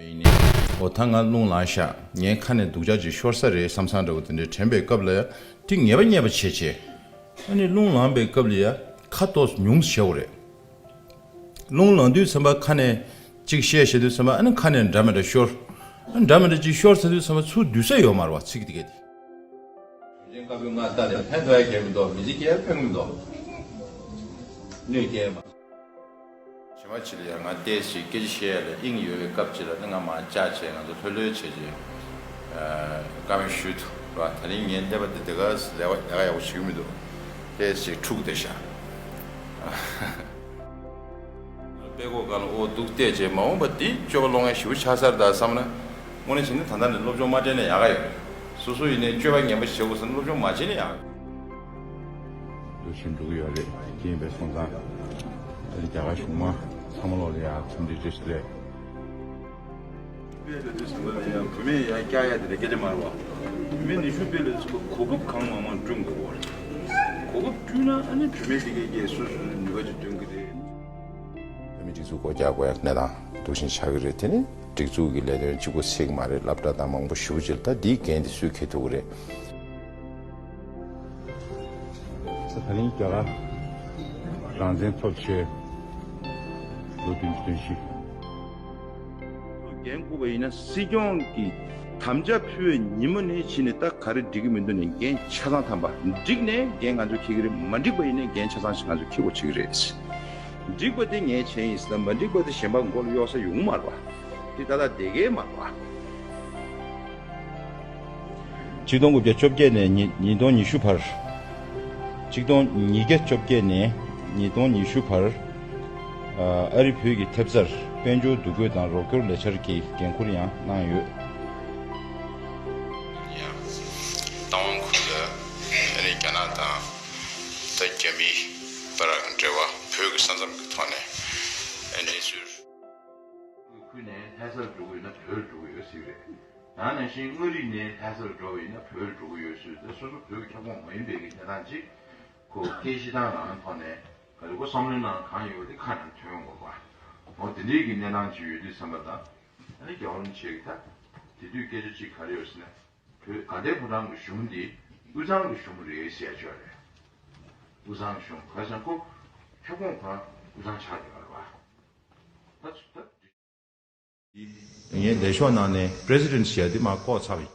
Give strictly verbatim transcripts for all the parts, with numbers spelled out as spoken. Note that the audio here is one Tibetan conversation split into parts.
ཡིན་ནི། འོ་ད་ང་རླུང་ལངས་ཤག་ངའི་ཁ་ནས་སྡུག་ཅག་ཅིག་ཤོར་ས་རེད་བསམ་བསམ་འདྲ་བོ་དེ་འདྲའི་དྲན་པའི་སྐབས་ལ་ཡ་ཏིག་ངེས་པ་རྙེད་པ་བྱས་བྱས། ཨ་ནི་རླུང་ལངས་པའི་སྐབས་ལ་ཡ་ཁ་ཏོག་ཉུང་ཙམ་བྱེད་དགོས་རེད། རླུང་ལངས་དུས་ཙམ་པ་ཁ་ནས་ཅིག་བཤད་བཤད་དུས་ཙམ་པ་ཨ་ནི་ཁ་ནས་འདྲ་མི་འདྲ་ཤོར། ཨ་འདྲ་མི་འདྲ་ཅིག་ཤོར་ཚར་དུས་ཙམ་པ་ཚུར་བསྡུ་ས་ཡོད་མ་རེད་བ་ཚིག་དེ་གས་དེ། གཞན་བཀའ་པོད་ལྔ་ལྟ་ནས་ཕན་ཐོགས་ཡ་གལ་མི་འདུག་མི་ཚེ་སྐྱེལ་ཕན་གི་མི་འདུག་གནོད་སྐྱེལ་མ། ཕྱི་མ་ཅིག་ལ་ཡང་ང་ཏོག་ཙམ་སྐད་ཆ་བཤད་ཡ་ལ་དབྱིངས་ཡོད་པའི་སྐབས་ཅིག་ལ་ནི་ང་མར་བཅར་བྱས་ང་ཚོ་ལྷོད་ལྷོད་བྱས་བྱས་བཀའ་མོལ་ཞུས་འདུག་ར། ད་རིང་ངས་སླེབས་པ་འདི་དེ་ག་ལས་ཀ་ལས་ཀ་ཡག་པོ་བྱེད་ཀྱི་མི་འདུག་ཏོག་ཙམ་འཁྲུག་བསྡད་ཤག་དཔེ་ཁོག་སྒང་ལ་ཨོ་འདུག་བལྟས་རྗེས་མ་འོངས་པ་འདི་སྤྱོད་པ་ལོག་མཁན་ཞེ་པོ་ཆགས་ས་རེད་ད་བསམ་ན། དངོས་གནས་བྱས་ན་ད་ལྟ་ནས་སློབ་སྦྱོང་མ་སྤྲད་ན་ཡག་ག་ཡོད་རེད། སོ་སོ་ཡིན་ནའི་སྤྱོད་པ་ངན་པ་བྱེད་དགོས་ཟེར་ན་སློབ་སྦྱོང་མ་བྱས་ན་ཡག་ག་ཡོད། འདུ་ཤེས་འགྲོ་གི་ཡོད་རེད། དེ་ཡིན་པའི་སོང་ཙང་ཨ་ནི་རྒྱ་གར་གཞུང་མང་ཚང་མ་ལོག་ལ་ཡག་འཚམས་འདྲི་བཀྲ་ཤིས་བདེ་ལེགས། དཔེ་ལ་དུས་ཙམ་པ་ལ་ཡང་བུད་མེད་ཡང་བསྐྱར་ཡ་དེ་འདྲ་སྐད་ཆ་མ་རེད་བ། བུད་མེད་ནུས་ཤུགས་དཔེ་ལ་དུས་ཙམ་པ་གོ་སྐབས་གང་མང་མང་བསྐྲུན་དགོས་པ་རེད། གོ་སྐབས་བསྐྲུན་ན་ཨ་ནི་བུད་མེད་དེ་གས་ཀྱིས་སོ་སོའི་ནུས་པ་ཅིག་འདོན་གི་རེད། བོད་མིའི་སྒྲིག་འཛུགས་སྒོ་རྒྱག་དགོས་ཡ་གནས་སྟངས་འདུག་བཞིན་ཆགས་ཀྱི་རེད། དེ་ནི་སྒྲིག་འཛུགས་ཀྱི་ལས་དོན་གཅིག་པོ་ཚིག་མ་རེད། སློབ་གྲྭ་དང་མང་པོ་ཞེ་པོ་ཅིག་ལ་ད་འདིའི་འགན་དེ་སུས་འཁྱེར་ཐུབ་ཀྱི་རེད། ད་རིང་རྒྱ་གར་རང་བཙན་ཐོབ་ཆེད་ལོ་བདུན་ཅུ་དོན་བཞི། འགན་འཁུར་བ་ཡིན་ན་སྲིད་སྐྱོང་གི་དམ་བཅའ་ཕུལ་བའི་ཉིན་མོ་ནས་ཕྱིན་ནས་ད་ག་རེ་འགྲིག་གི་མི་འདུག་ནས་འགན་ཆ་ཚང་ཐམ་པ་འགྲིག་ནས་འགན་ང་ཚོས་འཁྱེར་གི་རེད། མ་འགྲིག་པ་ཡིན་ནས་འགན་ཆ་ཚང་ཞིག་ང་ཚོས་འཁྱེར་དགོས་བྱེད་ཀྱི་རེད། འགྲིག་པ་དེ་ངས་བྱས་ཡིན་ཟེར་ན་མ་འགྲིག་པ་དེ་གཞན་པ་མགོ་ལ་གཡོག་ས་ཡོང་གི་མ་རེད་པ། དེ་ད་ལྟ་བསྡད་ཀྱི་མ་རེད་པ། ཆིག་སྟོང་དགུ་བརྒྱ་བཅོ་བརྒྱད་ནས་ཉིས་ཉིས་སྟོང་ཉི་ཤུ་བར། ཆིག་སྟོང་ཉིས་བརྒྱ་བཅོ་བརྒྱད་ནས་ཉིས་སྟོང་ཉི་ཤུ་བར། ཨ་རི་བོད་ཀྱི་ཐེབས་རྩར་དཔལ་འབྱོར་འདུ་འགོད་དང་རོགས་སྐྱོར་ལས་འཆར་གྱི་འགན་འཁུར་ཡང་གནང་ཡོད། ཡང་རྟ་དབང་ཁུལ་ལ་ཨ་ནི་རྒྱ་ནག་དང་ད་རྒྱ་མིའི་བར་འབྲེལ་བ་བོད་ཀྱི་ས་མཚམས་ཀྱི་ཐོག་ནས་གནས་ཚུལ། ཁུལ་ནས་ལྷ་སར་འགྲོ་གི་ཡོད་ན་བོད་ལ་འགྲོ་གི་ཡོད་ཟེར་གྱི་རེད། ད་ནང་བཞིན་མངའ་རིས་ནས་ལྷ་སར་འགྲོ་བ་ཡིན་ན་བོད་ལ་འགྲོ་གི་ཡོད་ཟེར་ད་སོ་སོ་བོད་ཀྱི་ཁྱབ་ཁོངས་མ་ཡིན་པའི་གི་གནས་སྟངས་ཅིག་ཁོ་སྐད་ཆ་བཏང་ནང་ཐོག་ནས་ག་རེ་ཁོ་བསམ་བློའི་ནང་གང་ཡོད་དེ་ཁ་ནང་ཐོན་ཡོང་དགོས་པ། འོ་དེ་འདྲའི་གི་གནས་སྟངས་ཅིག་ཡོད་དུས་ཙམ་པ་དང་ཨ་ནི་རྒྱལ་བ་རིན་པོ་ཆེ་གི་ད་དེ་དུས་སྐད་ཆ་ཅིག་ག་རེ་ཡོད་ཟེར་ན་བོད་དགའ་ལྡན་ཕོ་བྲང་གི་གཞུང་འདི་དབུས་གཙང་གི་གཞུང་རེད་ཟེར་ཡ་ཅིག་ཡོད་རེད། དབུས་གཙང་གི་གཞུང་ག་རེ་ཟེར་ན་ཁོ་ཁྱབ་ཁོངས་གང་དབུས་གཙང་ཆགས་ཡོད་རེད་བ། ད་ད། ངས་ལས་ཤོག་ནང་ནས་པི་རེ་སི་ཌེན་ཊི་ཞེས་དེ་མར་བཀོག་ཚར་བ་ཡིན།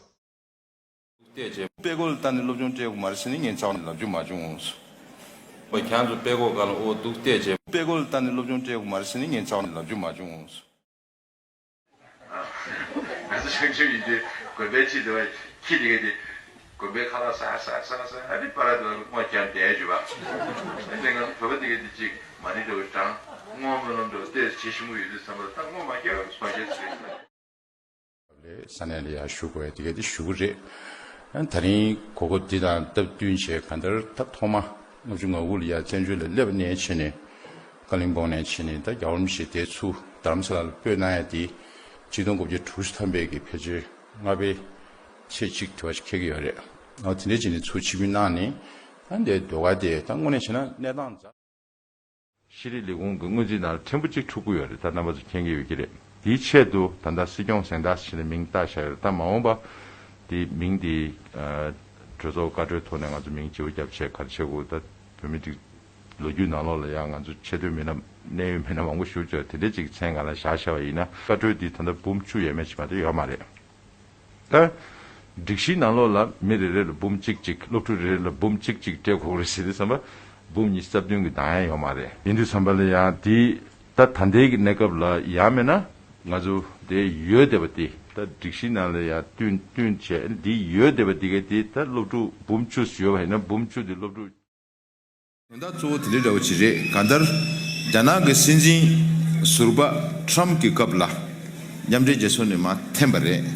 བལྟས་རྗེས་དཔེ་ཁོག་ལ་ལྟ་ནས་སློབ་སྦྱོང་སྤྲད་དགོས་མ་རེད་ཟེར་ནས་ངས་རྩ་བ་ནས་ལབ་རྒྱུ་མ་བྱུང་། ཁྱེད་ཚོ་དཔེ་ཁོག་སྒང་ལ་ཨོ་འདུག་བལྟས་རྗེས་དཔེ་ཁོག་ལ་ལྟ་ནས་སློབ་སྦྱོང་སྤྲད་དགོས་མ་རེད་ཟེར་ནས་ངས་རྩ་བ་ནས་ལབ་རྒྱུ་མ་བྱུང་། ང་ཚོ་ཆུང་ཆུང་ཡིན་དུས་དགོན་པའི་ཕྱི་དུ་ཁྱི་དེ་ག་དེ་དགོན་པའི་ཁ་ལག་ཟ་ཟ་ཟ་ཟ་ཨ་ནི་པ་ར་དུ་སྔོ་རྒྱབ་བསྡད་ཡོད་པ། ཨ་ནི་ང་ཚོ་བོད་པ་དེ་ག་དེ་གཅིག་མ་ཎི་འདྲ་བོ་བགྲང་སྔོ་སྨོན་ལམ་འདྲ་བོ་བལྟས་བྱེད་ཤེས་མུ་ཡོད་དུས་ཙམ་པ་ད་སྔོ་མ་རྒྱབ་སྔོ་རྒྱབ་ཟེར། ལས་ས་གནས་ལ་ཡར་ཞུ་དགོས་ཡ་དེ་ག་དེ་ཞུ་གི་རེད། ཨ་ནི་ད་རིང་གོ་སྐབས་འདི་དང་སྟབས་བསྟུན་བྱས་གང་ལྟར་ད་ཐོག་མ་ལྔ་བཅུ་ང་དགུ་ལ་ཡར་བཙན་བྱོལ་ལ་སླེབས་ནས་བྱས་ནས་ཀ་ལིང་པོང་ནས་བྱས་ནས་ད་རྒྱལ་བ་རིན་པོ་ཆེ་དེ་ཚུར་རྡ་རམ་ས་ལ་ལ་སྤོས་གནང་ཡ་དེ་ཆིག་སྟོང་དགུ་བརྒྱ་དྲུག་ཅུ་ཐམ་པའི་གི་ཕལ་ཆེར་ལྔ་པའི་ཚེས་གཅིག་དེ་བ་ཞིག་འཁེལ་གི་ཡོད་རེད། ཨ་དེ་འདྲ་བྱས་ནས་ཚུར་ཆིབས་བསྒྱུར་གནང་ནས་ཨ་འདི་ཟློས་གར་དེ་ད་དངོས་གནས་བྱས་ན་གནས་སྟངས་འཛའ། ཤེས་རིག་ལས་ཁུངས་ཀྱི་སྔོན་རྩིས་ནང་ལ་ཕྲན་བུ་གཅིག་འཁྲུག་གི་ཡོད་རེད། ད་རྣམ་པ་ཚོ་མཁྱེན་གྱི་ཡོད་ཀྱི་རེད། དེའི་ཆེད་དུ་ད་ལྟ་སྲིད་སྐྱོང་གཟེངས་རྟགས་ཟེར་ནས་མིང་བཏགས་བཞག་ཡོད་རེད། ད་མ་འོངས་པ་དེ་མིང་དེ་གྲོས་ཚོགས་བཀའ་འཁྲོལ་ཐོག་ནས་ང་ཚོ་མིང་བརྗེ་པོ་བརྒྱབ་བྱས་ག་རེ་བྱེད་དགོས། ད་བོད་མི་སྒྲིག་ལོ་རྒྱུས་ནང་ལོགས་ལ་ཡང་ང་ཚོ་ཆེ་མཐོའི་མི་སྣ་གནད་ཡོད་མི་སྣ་མང་པོ་ཞིག་བྱས་དེ་འདྲ་ཅིག་མཚན་གང་ལ་བཞག་བཞག་པ་ཡིན་ན་བཀའ་འཁྲོལ་འདི་ད་ལྟ་འབུམ་བཅུ་ཡས་མས་ཅིག་མ་གཏོགས་ཡོད་མ་རེད། ད་སྒྲིག་གཞིའི་ནང་ལོགས་ལ་མི་རེ་རེ་ལ་འབུམ་གཅིག་གཅིག་སློབ་ཕྲུག་རེ་རེ་ལ་འབུམ་གཅིག་གཅིག་སྤྲད་དགོས་རེད་ཟེར་དུས་ཙམ་པ་འབུམ་ཉི་ཤུ་རྩ་བདུན་གྱི་འདང་ཡ་ཡོད་མ་རེད། ཡིན་དུས་ཙམ་པ་ལ་ཡང་དེ་ད་ད་ལྟའི་གི་གནས་སྐབས་ལ་ཡང་མིན་ན་ང་ཚོ་དེ་ཡོད་བསྡད་པ་དེ་ད་སྒྲིག་གཞིའི་ནང་ལ་ཡང་བསྟུན་བསྟུན་བྱས་འདི་ཡོད་བསྡད་པ་དེ་ག་དེ་ད་སློབ་ཕྲུག་འབུམ་བཅུ་ཡོད་པ་ཡིན་ན་འབུམ་བཅུ་དེ་སློབ་ཕྲུག་དོན་དག་གཙོ་བོ་དེ་འདྲ་འདྲ་བོ་ཅིག་རེད། གང་ལྟར་རྒྱ་ནག་གི་སྲིད་འཛིན་ཟུར་པ་ཊམ་གྱི་སྐབས་ལ་མཉམ་འབྲེལ་རྒྱལ་ཚོགས་ནས་མར་འཐེན་པ་རེད།